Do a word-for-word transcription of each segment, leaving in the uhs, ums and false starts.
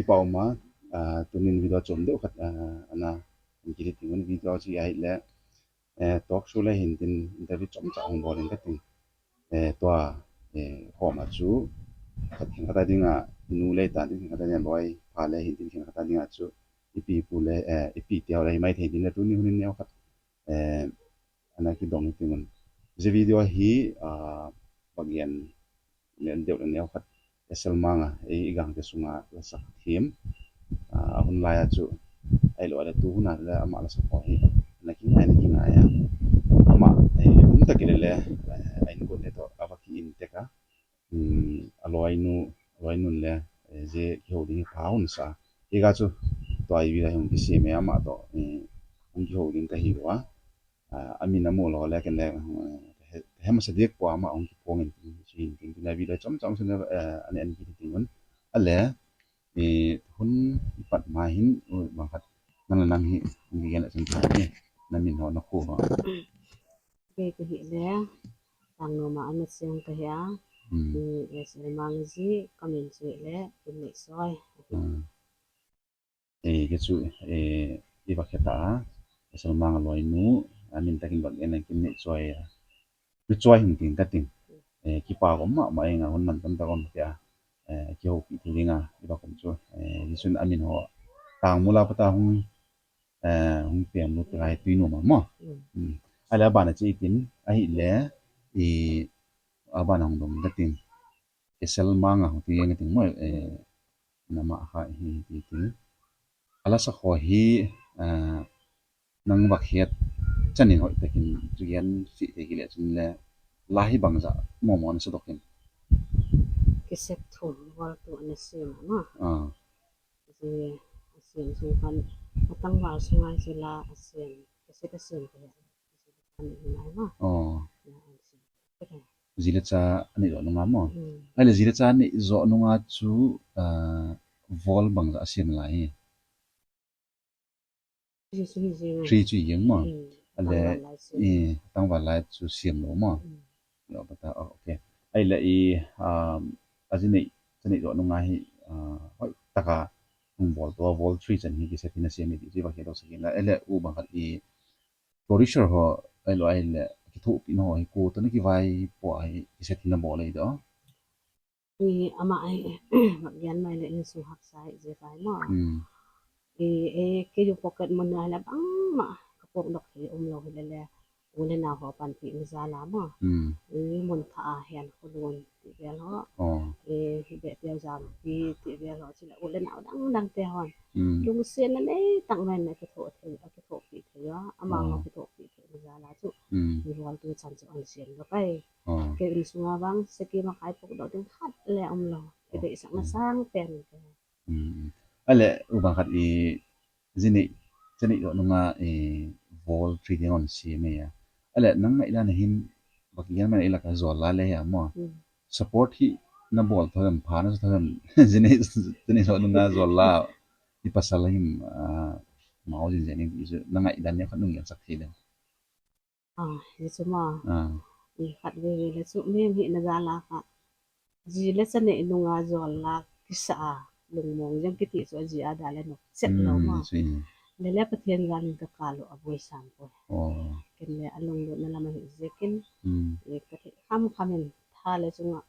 Kipa um a, ah, tunin video chom deuh khat, ah, ana, in kiti tin un video chu ahile, eh, talk show le hin tin interview chomcha hung bol in kating. Eh, tua, eh, homa chu, khat khen khat a dinga, nu le tan tin khen khat a dinga loi, pa le hin tin khen khat a dinga chu, ipi pu le, eh, ipi tia le hi mai thei din le tuni hunin neo khat, eh, ana kidong hi tin un. Zia video hi, ah, bang gen, nen deuh le neo khat, Esel Manga, ei, i gangte sunga lasak thim. Ah, a hun lai a chu, ahilou le tu hun a le ama lasak ho hi, na kingai, na kingai a. Ama, eh, um tak le le, eh, a inkote toh, a va ki in tek a. Hmm, a loinu, a loinun le, eh, zia kihou ding hi pha hun sa. Hi ga chu, tua i vi la hi hung kisem e ama toh, eh, hung kihou ding ka hi ua. Ah, a min a mu lou le ken le, eh, he, he masa diak pua ama hung kiphong in tin, chu hin tin, tin a video chom chom sin, eh, an en kiti tin un. A le, eh, hun i pat ma hin, u, bang khat, nang le nang hi, hung kigen le chun tha ni, na min ho na khu ho. Kei ka hi le, Tangnom a ana seng ka hi a, Hmm. eh, Esel Manga ji, ka min chu le, Kimneisoi. Hmm. Eh, kei chu, eh, i va khe ta a, Esel Manga loinu, a min takin va gen le Kimneisoi a. Kimneisoi hung ting ka ting. Eh, kipa um ma ma eng a hun man tam ta um tia. Eh, kihoupi thei ding a, i va kum chu. Eh, hi chun a min ho. Tangmul a pat a hung, eh, hung piang lut ka hi Tuinom a mo. Hmm. Hmm. A le a ban a chi tin, ahile, i, a ban a hung dong ka ting. Esel Manga hung ti ka ting mo, eh, nama kha hi ti tin. A lasak ho hi, eh, nang va khet chan in hoi takin chu gen si te ki le chun le la hi bang za mo mo na sa dok in. Cassette thum vol tu ana sem a. Ah. Ji a sem sung khan a tangval sunga chu la a sem. Cassette a sem te. Cassette a sem ma. Oh. La a sem. Ji le cha a nei zo nunga mo. Hmm. Ahile ji le cha a nei zo nunga chu, ah, vol bang za a sem lai hi. Three chu hi jeng a. Three chu hi jeng mo. Hmm. Ahile, tangval lai chu. Eh, tangval lai chu sem lou mo. Hmm. Lo pa ta, oh, okay. Ahile i, um, a ji nei, cha nei zo nunga hi, ah, hoi taka hung bol to, vol three chan hi cassette hi na sem ni ti chu i va khe to sa kin la. Ahile u bang khat i, producer ho, ahilou ahile, kithopi na ho hi, ko toh na kivaipo a hi, cassette hi na bol le do. I ama hi, va gen mai le insung haksa hi je kai mo. Hmm. I, e, kei jong pocket money a hile bangma, ka pok dok thei um lou hile le, u le nao ho panpi na jal a mo. Hmm. I, mun thah a hian khulun ti vel ho. Oh. I, hi be tia jam ti, ti vel ho, chule u le nao dang dang te hon. Hmm. Lungsetna nei tak mai na kitho thei, a kithopi thei a, ama ho kithopi thei na jal a chu. Hmm. I vol tu chan chu an sem lou kai. Oh. Kei insunga vang, seki ma khai pok dok ding khat le um lou. Kei deisakna sang pen te. Hmm. Ahile, u bang khat i, ji nei, cha nei zo nunga, eh, vol three ding on sem e a. Ahile, nang ngai dan a hin, va ki gen mai na i lak a jol la le hi a mo. Hmm. Support hi na bol tho em, pha na sa tho em, ji nei, cha nei zo nunga jol la, i pasal him, ah, mau jin jin in ti chu, na ngai dan a khat nung gen sak thei dem. Ah, hi chu mo. Ah. I khat veve le chu, mi hina jal a kha. Ji le cha nei nunga jol la kisa a, lungmong jeng kiti chu a ji a da le nop chet lou mo. Hmm, chu. Le le Pathen jal in ka kal u a boi sam poi. Oh. Ken le a lunglutna lam a hi je kin. Hmm. Le ka thei kham kham in tha le chunga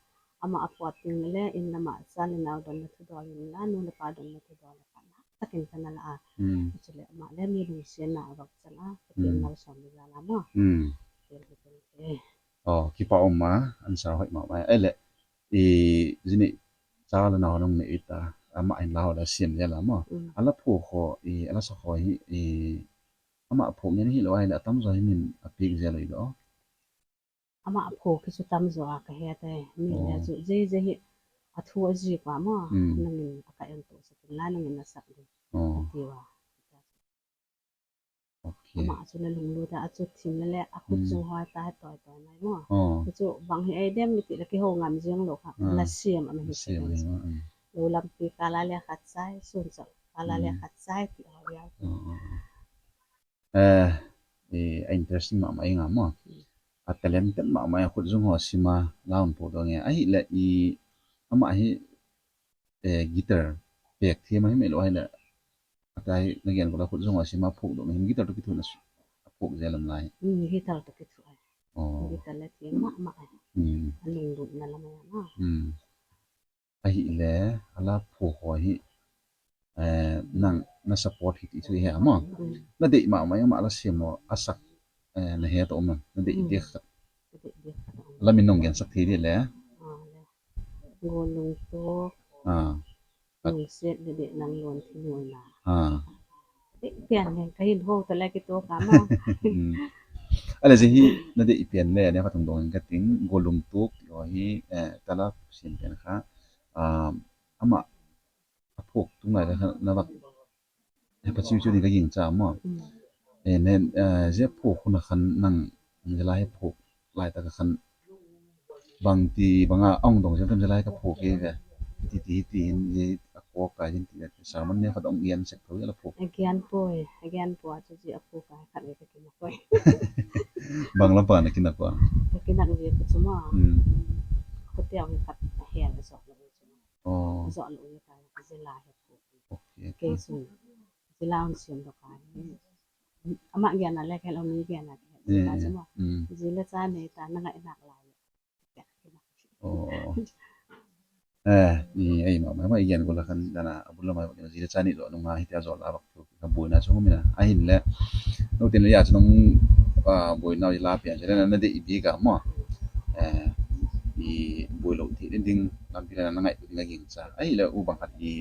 ama a puat ding le le in lama cha le nao donna thudol in la, nu le pa donna thudol le kha na. Takin ka na la a. Hmm. Chule ama le mi lungsiatna a vak chang a. Pathen, hmm, malsom le jal a mo. Hmm. Ken hi ken ke. Oh, kipa um a, answer hoi ma ma. Ahile, i, ji nei, cha le nao nung nei ta, ama in la ho da sem le la mo. Hmm. A la phu ho, i, a la sa ho hi, i, ama phu ngen hi lou ahile, a tam jo hi min a piak je lou i do. Ama a phu khi chu tam jo a ka he te, mi le chu, je je hi, a thu a ji pa mo, nangin a ka en to sa kin la, nangin a sak ding. Oh. A ti ua. Okay. Ama chu la lunglut a, a chu thim le le, a khut chung hoi ta he toi toi mai mo. Oh. Chu bang hi ei dem mi ti la kihou ngam jeng lou kha, la siam a ma hi siam. Lou lampi kal a le khat chai, sun chak kal a le khat chai ti ho ya. Oh, oh, oh. Eh, eh, a interesting ma ma i nga mo. Hmm. A talented ma ma i, khut jung ho sima la un po do nge. Ahile i ama hi, eh, guitar pek thim ahi mai lou ahile. Atai na gen ko la khut jong a sima phuk dong hin guitar to kithu na su. A phuk je lam lai. Hmm, guitar to kithu ai. Oh. Guitar le thim ma ma ai. Hmm. A lunglut na lam ai na. Hmm. Ahile, ala phuk ho hi, eh, nang na support hi ti chu hi a mo. Hmm. Na dei ma ma, ma la sem mo, a sak, eh, na he to mo, na dei Hmm. dei khat. Na dei dei khat. La min nong gen sak thei dei le. Ah, le. Golungtuk. Ah. Lungset le dei nang lon thi noi na. Ah. Dei pian ngen ka hin ho to le kito ka mo. Hmm. Ale je hi na dei pian le, ne ka thong dong ka ting, Golungtuk, yo hi, eh, tala sim pian kha. Ah, ama a phuk tung lai le kha na vak. Eh, pa chiu chiu ding ka ging cha mo. Hmm. Eh, nen, eh, je phuk hun a khan nang, je la he phuk lai ta ka khan. Bang ti, bang a ong dong je tam je la he ka phuk ke ve. Ti ti ti hin je a ko ka hin ti. Sermon ne kha dong gen sek tho je la phuk. A gen poi, a gen poi, chu je a phuk ka khat ve ka kin a poi. Bang la pa na kin a pa. Ka kin a ve ka chu mo. Hmm. Ko te ong khat a he la sok la chu mo. Oh. Zo lo ye ka, zila he ko. Okay, okay. Ke sun. Zila un siam do ka. Ama gen a le ke lo mi gen a ke. Eh, zila eh, chama. Mm. Zila cha ne ta na ngai nak lai. Oh. Eh, i, ai ma, ma, ma, i gen ko la khan dana, abul la ma, zila cha ni zo, nunga hitia zo la bak. Ka boina chu mina. Ahin le. No tin le ya chu nung, ah, boina la pian chu le na de i bi ka mo. Eh, i boi lo ti ding ding lam pi le na ngai ding a ging cha. Ahile u bang khat i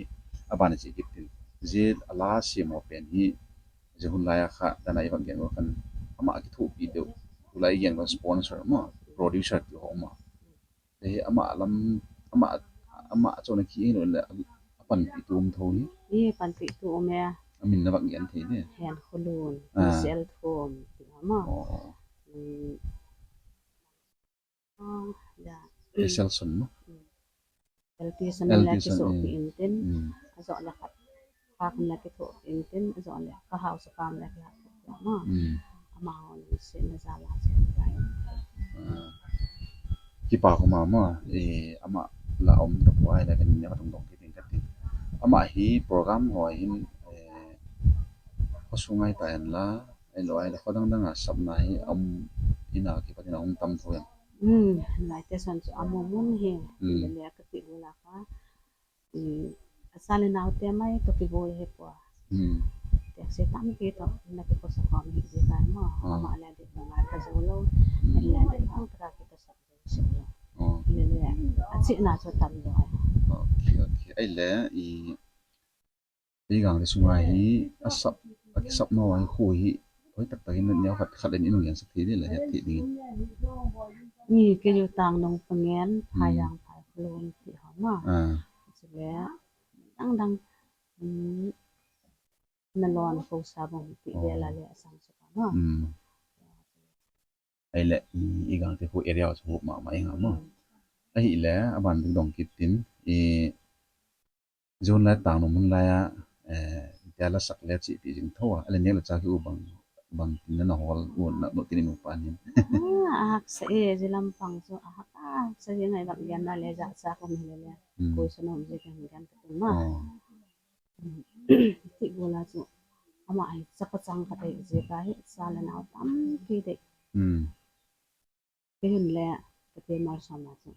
a ban chi kit tin. Je a la si mo pen hi. Je hun la ya kha dana i bang gen ko khan. Ama ki thu pi deu. U la i gen ko sponsor mo, producer ti ho mo. Eh, ama lam, ama, ama chona ki ino le, a panpi tu um tho hi. Ye, panpi tu um e. Amin na bak gen thei ne. Hen Khulun, Ah. Sel Thum, ti ama. Oh. Mm. Ah, ya. Sel Sun mo. Mm. L P Sun L P le Sun, kiso eh. Pi in tin. Mm. Ajo le khat. Ka kum le kitho in tin, ajo le ka hausa pam le kitho ma. Hmm. Ama hon se na jala se na jai. Ah. Kipa ko ma ma, eh, ama la om ta po ai la kan ne ka tung dong ki tin ka tin. Ama hi program ho hin, eh, ko sungai ta en la, ai lo ai la ko dang dang a sap na hi am ina ki pa tin a hung tam tho yang. Hmm, lai te son chu amu mun hi, Hmm. le le ka ti bu la ka. I, a sa le nau te mai to kiboi he pua. Hmm. Te se tampi to na kiposa khom hi ji ka mo. Ah. Ama le de ko ma ka jo lo. Hmm. Le de ko ka ki to sa jo lo. Oh. Le le. A chi na so tam jo. Okay, okay. Ai le i, i gang le sunga hi a sap, a ki sap no ai khu hi. Hoi tak tak in ne khat khat le ni nung yan sak thi le het thi ding. Ni ke yo tang nong pangen, Hmm. phayang phai khulun ti ha ma. Ah. Chule dang dang, mm, na lon ko sa bang ti Ah. Bela le asam sa ma. Hmm. Ai le i, i gang te khu area chu ma ma i nga ma. Hmm. Ai le a ban ding dong kit tin i Jun lai tang no mun lai a, eh, tia la sak le chi pi jing tho a, ale nek le cha ki u bang, bang tin na hol u na no tin u pa nin. Ah, ahak sa e, ji lam pang chu ahak, ahak sa e ngai bak yan na le ja cha ko mi le le. Hmm. Ko sa no ji kan kan ka tum ma. Oh. Ti go la chu. Ama ai cha pa chang ka te ji ka hi sa le na tam ki de. Hmm. Kei hin le, ka te mal sa ma chu.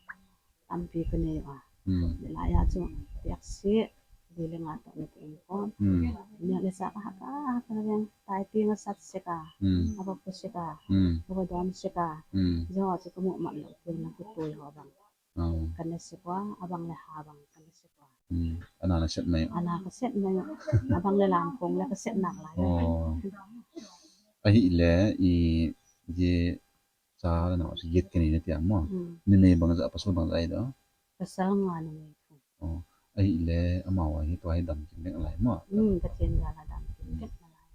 Tampi ka nei a. Hmm. Ni la ya chu, piak si, di le nga to ni ka in ko. Hmm. Ni le sa ka ha ka, ha ka veng, tai pi nga sat se ka. Hmm. A ba pu se ka. Hmm. Ka ba dom se ka. Hmm. Jo chu ka mu ma lo, pu na ku pui ho bang. Oh. Ka ne se ko, a bang le ha bang, ka ne se ko. Hmm. Ana na set mai. Ana ka set mai. A bang le lam kong le ka set nak lai. Oh. Ahi le, i, ye, Cha le nao chu get kini na tia mo. Hmm. Numei bang ja, pasal bang ja ai do. Pasal nga numei thum. Oh, ahi le amau a hi tua hi dam kin ding lai mo. Hmm, Pathen jal a dam kin ding lai.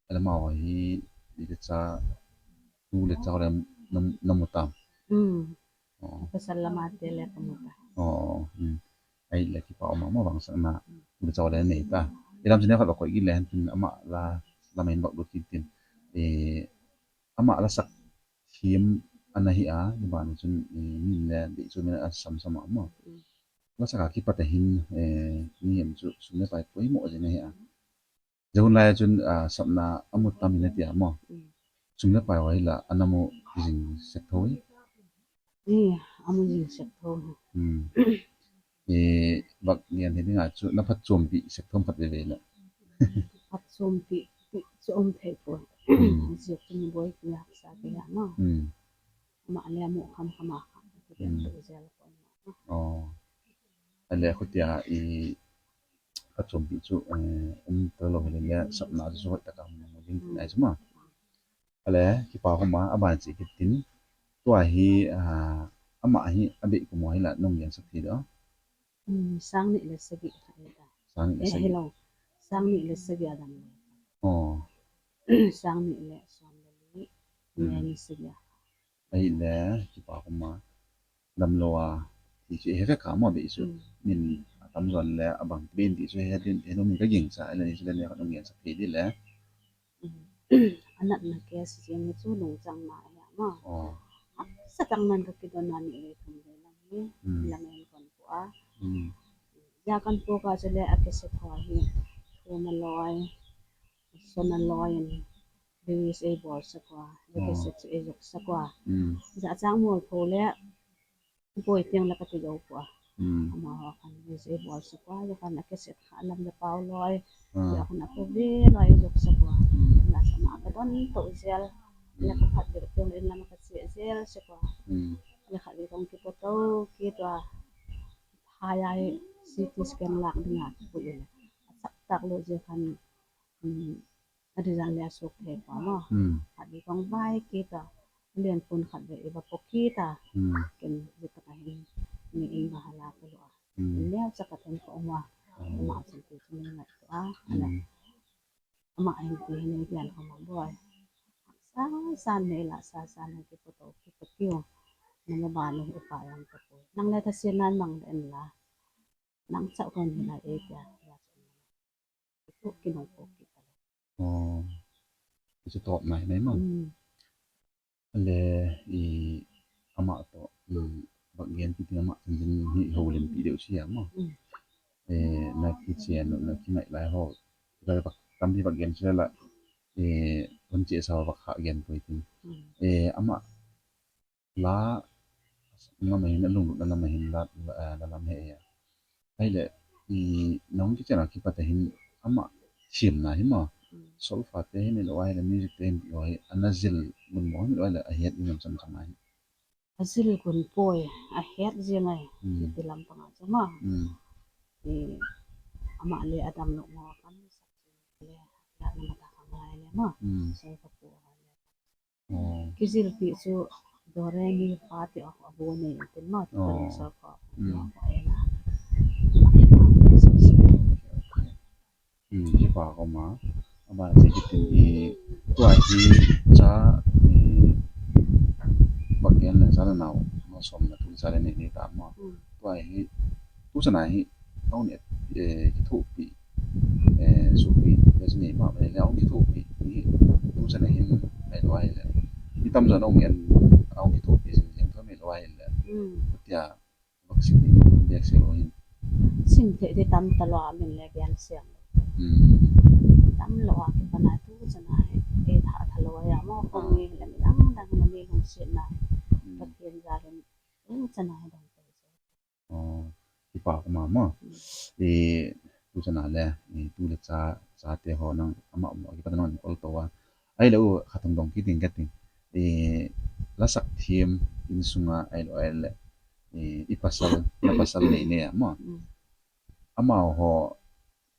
Ale amau a hi i le cha, tu le cha le nam, namu tam. Hmm. Oh. Pasal lama te le kamu ta. Oh, hmm. Ahi le kipa um a mo bang sa na. Hmm. Tu le cha le nei ta. I lam chine khat ba koi ki le han tin ama la, lam in bak lut kin tin. Eh, ama la sak thim ana hi a, ni ban chun, eh, min le dei chu min a sam sam a mo. Mm. Lasak a kipat a hin, eh, mihem chu sum le pai poimo jing ahi a. Jehun lai a chun, ah, sapna amu tam in ati a mo. Mm. Sum le pai ho hi la, ana mu jing sek tho hi. Eh, amu jing sek tho hi. Hmm. Eh, vak ngen hi dinga chu na phatchompi sek thom khat veve la. Phatchompi, pi chu um thei poi. Hmm. Jeh chu mi boi ki haksa ki ya mo. Hmm. Ama le amu kham kham a kha. Hmm. Tu jel ko. Oh. Ale khutia i phatchompi chu, eh, um ta lou hile le sapna chu hoi taka mu jing tin ahi chu ma. Ale kipa khoma aban che kit tin. Tua hi, ah, ama hi abeh kum ho hi la nung gensak thei diu. Hmm, sang ni le sagi. Sang ni le sagi. Eh, hello. Sang ni le sagi a dam. Oh. Sang ni le som le li. Hmm. Ni sagi a. Ahile, kipa khoma damlou a, ti chu ihet kha mo beh chu. Mm. Min atam jon le abang beh ti chu ihet ding, ihet ding ka gingcha, ahile ni chu le ne ka nung gensak thei ding le. Mm. Anatna case jeng chu lungchang na ahi mo. Oh. Sa tang nan ka kidon na ni le thum le lang ni, mm, lang en kon ko a. Mm. Ja kan po ka chu le a cassette ho hi, Thuma loi, Sona loi, Louis ei bol sak uva, le, oh, cassette chu ei jok sak uva. Mm. Ja chang mol pho le, boi tiang la ka ti jou pua. Mm. Amaho khan Louis ei bol sak uva, ja khan a cassette kha lam le pau loi, ah, ja khan a po ve loi ei jok sak uva. Mm. La sa ma ka don to jel, le, mm, ka phat be tiang le lam ka che jel sak uva. Mm. Le kha le kong ki po to, ki to a, ha ya C T scan lak dinga ki po le. A sak tak lo je khan, um, a design le a suk thei pa ma. Hmm. Khat vei kong vai kit a, lian pun khat vei i va po kit a. Hmm. Ken vei ta ka hin, ni in va hala ka lo a. Hmm. Neo cha ka then ko ma. Hmm. Ma chin ti chin ngai to a. Hmm. Ama hin ti hin ni pian ko ma boi. Sa sa ne la sa sa ne ki po to ki po ki o. Na ma ba ni pa yang ka po. Nang le ta sin nan mang den la. Nang cha ko ni la e tia. Pu kinong pu kita. Oh. Ichu top nai nai ma. Hmm. Ale i ama to, i vak gen pi ti ama jin hi ho len pi deu si ama. Hmm. Eh, na kichen, na kingai lai ho. Lai vak tam pi vak gen si la. Eh, hon che sa vak kha gen poi tin. Hmm. Eh, ama la, lam a hin, a lunglutna lam a hin la, la, eh, la lam he ya. Ahile, i, nang kichen a kipat a hin, ama siamna hi ma. Mm. Solfa te hin lo ahile, music te hin lo hi, ana jil mun mo hin lo ahile, a het in cham cham ahi. A jil gun poi, a het jing ahi. Mm. Ti lam panga chu ma. Mm. I, ama le adam lo mo kan sa le, la na mata kan le ma. Mm. Solfa po. Oh. Kijil pi chu do re mi fa ti a, a bo nei tin ma, oh, ti sa ko. Mm. Hmm, kipa ko ma. Aba ti kitin i tua hi cha, i, vak gen le cha le nau, ma som na tu cha le nei nei ta ma. Hmm. Tua hi tu cha na hi, au ni, eh, kithopi. Eh, supi, eh, sini ma, eh, le ong kithopi, ni, tu chan a hin, ai lo ai le. Mi tam jon ong en, ong kithopi, sin, sin, thom ai lo ai le. Mm. Tia, vak sini, vak sini lo hin. Sin the, the tam ta lo, a min le gen siam. Mm. Tam lo, a kipan a tu chan a, eh, tha, tha lo, ya mo, ko, ah, mi, le mi dang, dang, le mi lungset na. Mm. Pathen ja le, tu chan a, dang. Oh, kipa ko ma mo. Mm. Eh, tu chan a le, eh, tu le cha, chate ho nang ama mo kipa nang kol to a. Ahile u khat hung dong kit ding kati. Eh, lasak them insunga ahile, ahile, eh, i pasal, na pasal nei nei a mo. Mm. Amaho,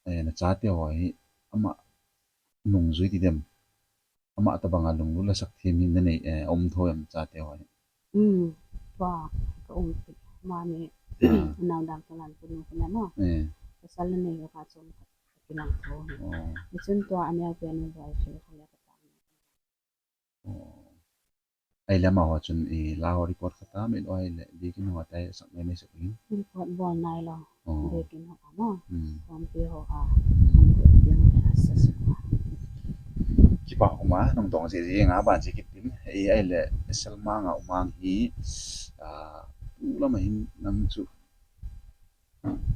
eh, na chate ho hi, ama nungjui ti dem. Ama tabang a lunglut lasak them hi na nei, eh, um tho em chate ho hi. Hmm, tua ka um ti. Mani, ah, nau dang ka lan punu ka na mo. Eh. Pasal na nei ka chom ka kilang tho. Oh. Ni chun tua a neo pen ni boi chu ka le ka tang. Oh. Ahile amaho chun i la ho record kha ta mi lo ahile, bikin ho tai sak mai mai sak in. Record bol nai lo. Oh. Bikin ho a mo. Hmm. Pumpi ho a. Hmm. Bikin ho a sa sa. Kipa ko ma, nang dong se ji nga ban se kitin. I ahile, Selma nga umang hi, ah, tu lama hin nang chu.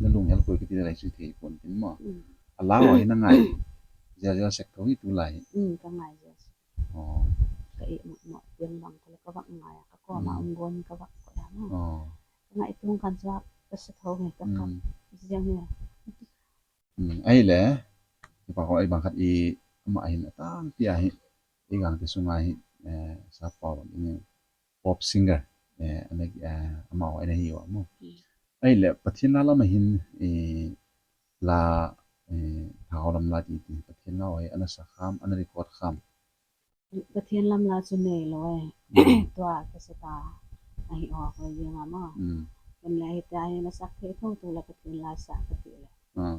Na lunghel koi kiti le lai chu thei pon tin mo. Mm. A la ho hi na ngai jel jel sek tho hi tulai. Mm, ka ngai jel sek. Oh. Ka i mo mo piang bang ka le ka vak ngai a ka ko ma Mm. um gon ka vak ko ya mo. Oh. Ka ngai tung kan chua ka sa tho ngai ka ka. Mm. Jiang ya. Mm. Ahile, i pa ko i bang khat i ama hin atang pi a hi. I gang te sunga hi, eh, sa pa bang i pop singer, eh, ana, eh, ama ho ana hi wa mo. Mm. Ahile, Pathen la lama hin, eh, la, eh, thao lam la ti ti, Pathen la ho hi ana sa kham, ana record kham. Pathen lam la chu nei lo e. Mm. Tua ka sa ta, ahi o, ko ye nga mo. Mm. Ken le hi ta hi na sak thei tho tu la Pathen la sa ka ti le. Ah.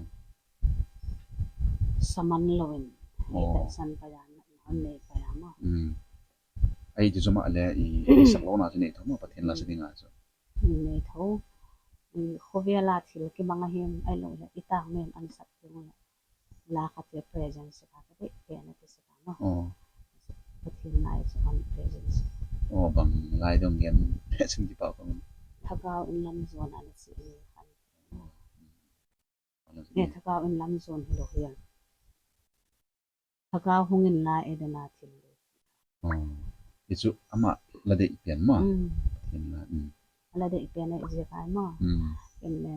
Saman lo in. Hi Oh. ta san pa ya na, na nei pa ya mo. Mm. Ai, ti chu ma le i, i sak lo na chu nei tho mo, Pathen la sa ding a chu. Nei tho. I khovel a thil kimang a hin, ai lo le, i tang men an sak ti mo le. La khat le presence ka ka dei, pe na ti sa ka no. Oh. Pathen la i chu an presence. Oh, bang lai dong gen, pe sin ki pa ko. Thagau in lam jon an si ni khan. Oh. Ye, thagau in lam jon hi lo hian. Thagau hung in la e dena thil lo. Oh. I chu ama la dei pen mo. Mm. Pathen la, mm. La dei pen e je kai mo. Mm. Ken le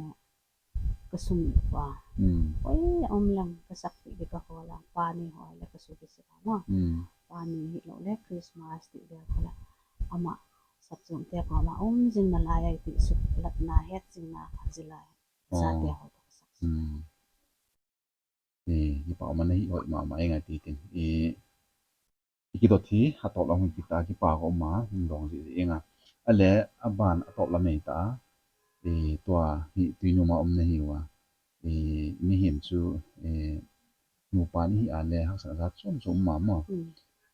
ka sum pa. Mm. Oi, um lang ka sak ti ka ho lang pa ni ho le ka su ki se ka mo. Mm. Pa ni hi lo le Christmas ti le ko la. Ama sap chung te ko ma um jing na lai ai ti su lat na het jing na ka ji lai. Sa te Oh. ho ka sak. Mm. Eh, kipa ma na hi hoi mama e ngai ti tin. Eh, i kidot hi, a top lam hung kita kipa ko ma, hung dong ji ji e nga. Ale, a ban a top lam e ta. Eh, tua hi tui nu ma um na hi wa. Eh, mihem chu, eh, nupa ni hi a le, haksa za chom chom ma ma. Mm.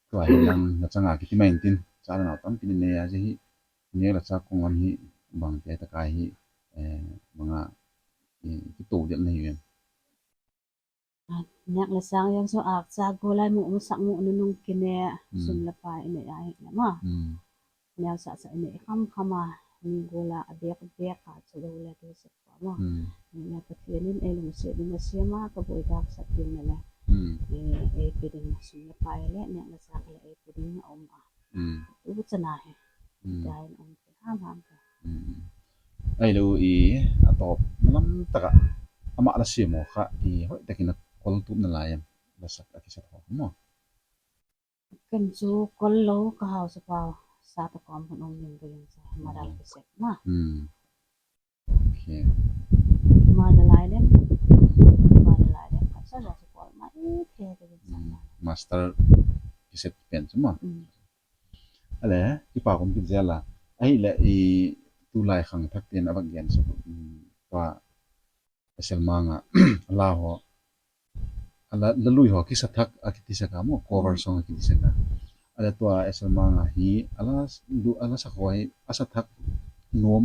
Tua hi lang na changa kiti ma in tin. Cha na tam tin ne ya ji hi. Ne la cha kong lam hi, bang te ta kai hi, eh, manga, eh, ki to dial na hi. Nek le sang jong chu ak cha go lai mu, mu sak mu nunung kine, Mm. sum le pai i nei a hi le ma. Mm. Neo sa sa i nei kham kham a, ni go la a bek bek a chu lo le tu se ko ma. Mm. Ni le Pathen in ei lungset ding a siam a ka boi ka sa ding le le. Mm. E, ei pe ding sum le pai le, nek le sak le ei pe ding a um a. Mm. Tu chana hi. Mm. Dai in um te ham ham te. Mm. Ai lo i a top lam taka ama la siam o kha i hoi takin a kol tup na lai em. La sak a kisa tho mo. Ken chu kol lo ka hausa pa sa ta kom kon um ning ka yin sa madal Mm. ki sek ma. Mm. Okay. Ma da lai dem. Ma da lai dem. Ka sa sa kol ma i the ka yin sa. Mm. Master ki set pen chu ma. Mm. Ale, kipa kum kit jela. Ahile, i tulai khang thak tin a bak gen sa, mm, tua Esel Manga, a la ho. A la, la lui ho kisa thak a kiti sa ka mo, cover song a kiti sa ka. Ale tua Esel Manga hi, a la s-, lu, a la sa ho hi, a sa thak nom.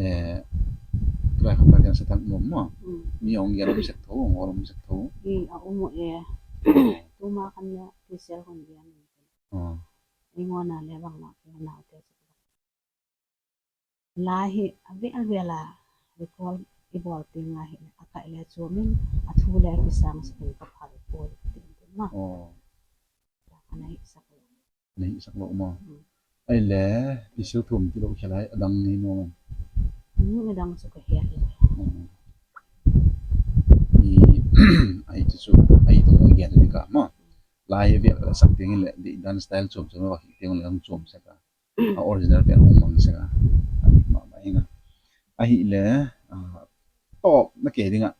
Eh, tulai khang thak tin a sa thak nom mo. Mm. Mi ong gen a mi sa tho, ong ol a mi sa tho. Mm, a um e. Tuma kan ya, ti sel kon gen. Oh. Ingona le bang ma ke na te. La hi a vel vel a recall i bol ting a hi a kai le chu min a thu le ki sang sa ka phal poi ting ting ma. Oh. Ka nei sak lo. Nei sak lo ma. Mm. Ai le, ti sil thum ti lo khelai, a dang ni no. Mm, a dang chu ka het le. Mm. I, ai chu chu, ai to mo gen ni ka ma. Lai ve sak ting le, di dan style chom chom va ki ting le ang chom sa ka. A original pen hung mang sek a. A dik mama hinga. Ahile, ah, top na ke dinga.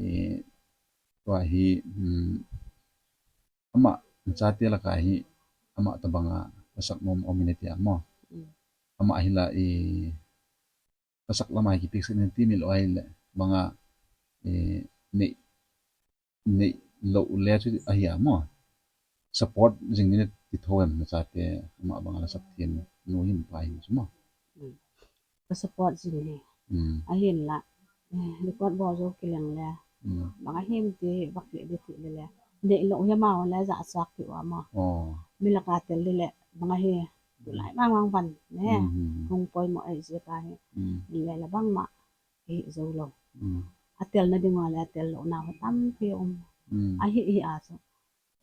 Eh, tua hi, hmm, ama, chate laka hi, ama tabanga, pasak nom om in tia mo. Mm. Ama hi la, eh, pasak lama hi kipiak sek in ti mi lo ahile, banga, eh, nei, nei lo le chu ahi a mo. Support jing ni ti tho em na chate ama bang la sak thiam nu hin pa hin chu mo. Mm. Ka support jing ni. Mm. Ahin la. Eh, record bol jo kileng le. Mm. Bang ahin ti bak le di ti le le. Nei lo hi ma le ja sak ti wa mo. Oh. Mi la ka tel le le. Bang ahi. Tulai mang mang van ne. Mm, mm, mm. Hung poi mo ai je ka hi. Mm. Le le bang ma. hi zo lo. Hmm. A tel na ding a le a tel lo na ho tampi um. Hmm. A hi hi a so.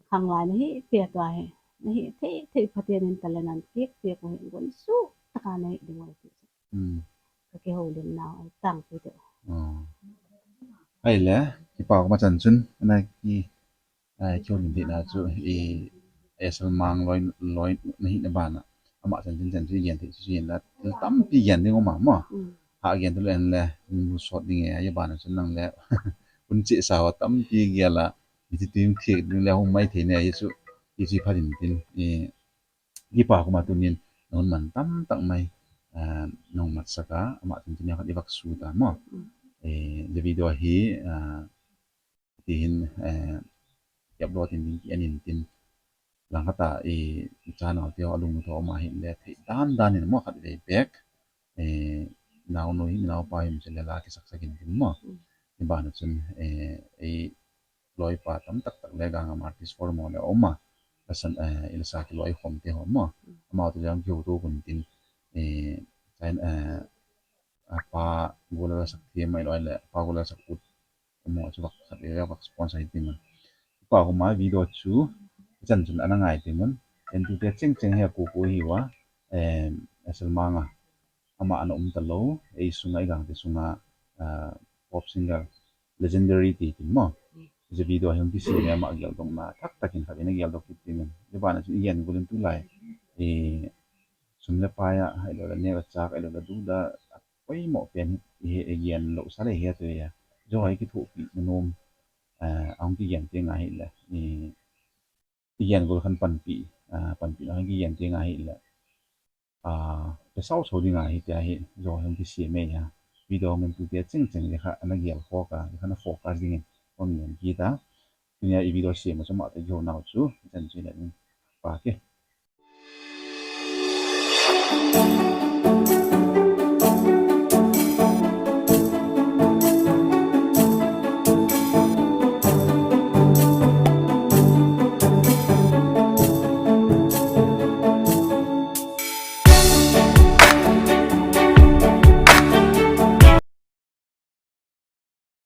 Khang lai na hi pe to a hi. Na hi thei thei Pathen in talent an piak piak u hi gon su taka na hi ding a ti. Hmm. Ka kihoulim nau ai tang pi te. Oh. Ai le, kipa ko ma chan chun, na ki Ai, kihoulim theina chu, i, Esal Mang loi, loi na hina bana. Ama chan chin chan chu i gen thei chu hin la, thil tampi gen ding um a mo. Mm. Ha gen tu le en le, nu sot ding e, a bana chu nang le, un chi sa ho tampi gel a, mi ti tim thik ding le hung mai thei ne, i chu, i chi pha din tin, i, kipa ko ma tunin, na hun man tam tak mai, ah, na hung mat saka, ama chan chin ya khat i vak su ta mo. Mm. E, the video hi, ah, ti hin, eh, ki upload in ding ki en in tin. Lang khat a i, i channel te ho a lung to ma hin le thei dan dan in mo khat vei bek. Eh, nau nu hin nau pa hin se le la ki sak sak in tin mo. Mm. I bana chun, eh, i loi pa tam tak tak le gang am artist for mo le um a. La san, eh, i la sa ki loi khom te ho mo. Mm. Ama te jang ki ho to kun tin. Eh, chan, eh, a pa gu la sak the mai loi le, pa gu la sak ut. Mo chu vak khat e, vak sponsor hi ti man. Pa ko ma video chu, chan chun ana ngai ti man. En tu te cheng cheng hi a ko ko hi wa, em, Esal Mang a. Ama ana um ta lo, ei sunga, i gang te sunga, ah, pop singer, legendary ti tin mo. Chu video hi hung kisem e ama gel dong na, thak takin khat in a gel dong kit ti man. Hi bana chu i gen gulin tu lai. E, sum le pai a, hai lo la ne va chak, hai lo la du da, poimo pen hi, hi, hi gen lo sa le hi a tu ya. Jo hi kithopi na nom, eh, ahung kigen ti nga hi le. I, i gen gol khan panpi, ah, panpi na hung kigen ti nga hi le. Ah, pe sau sau ding a hi ti a hi, jo hi hung kisem e ya. Video hung tu ti a cheng cheng le kha, ana gel kho ka, le kha na focus ding in, hung gen ki ta. Tunia i video sem a chu ma te jo nau chu, chan chu le, pa ke.